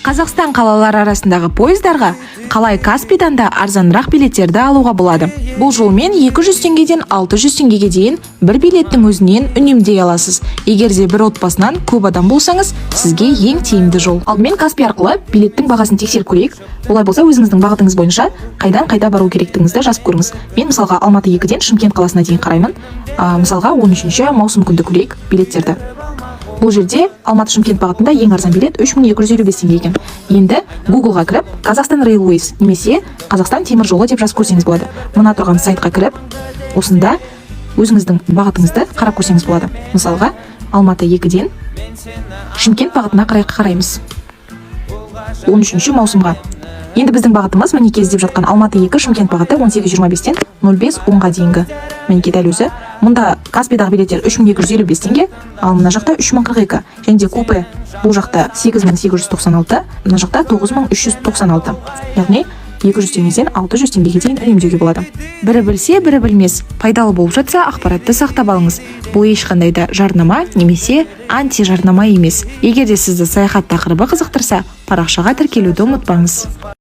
Қазақстан қалалары арасындағы пойыздарға қалай Каспидан да арзанырақ билеттерді алуға болады? Бұл жолмен 200 теңгеден 600 теңгеге дейін бір билеттің өзінен үнемдей аласыз. Егер де бір отбасынан көп адам болсаңыз, сізге ең тиімді жол. Алдымен Каспи арқылы билеттің бағасын тексеріп көрейік. Олай болса, өзіңіздің бағытыңыз бойынша қайдан қайда бару керектігіңізді жазып көріңіз. Мен, мысалға, Алматы 2-ден Шымкент қаласына дейін қараймын. Мысалға, 13 маусым күнді көрейік билеттерді. Бұл жерде Алматы Шымкент бағытында ең арзан билет 3255 теңге екен. Енді Гуглға кіріп, Қазақстан Railways немесе Қазақстан темір жолы деп жазып көрсеңіз болады. Мына тұрған сайтқа кіріп, осында өзіңіздің бағытыңызды қарап көрсеңіз болады. Мысалға, Алматы 2-ден Шымкент бағытына қарай қараймыз 13 маусымға. Енді біздің бағытымыз, мінекей, іздеп жатқан Алматы 2 Шымкент бағыты 18.25-тен 05.10-ға дейінгі. Мінекей, дәл өзі. Мұнда Каспидағы билеттер 3255 теңге, ал мына жақта 3042. Және де купе бұл жақта 8896, мына жақта 9396. Яғни 200 теңгеден 600 теңгеге дейін үнемдеуге болады. Бірі білсе, бірі білмес. Пайдалы болып жатса, ақпаратты сақтап алыңыз. Бұл ешқандай да жарнама немесе анти жарнама емес. Егер де сізді саяхат тақырыбы қызықтырса, парақшаға тіркелуді ұмытпаңыз.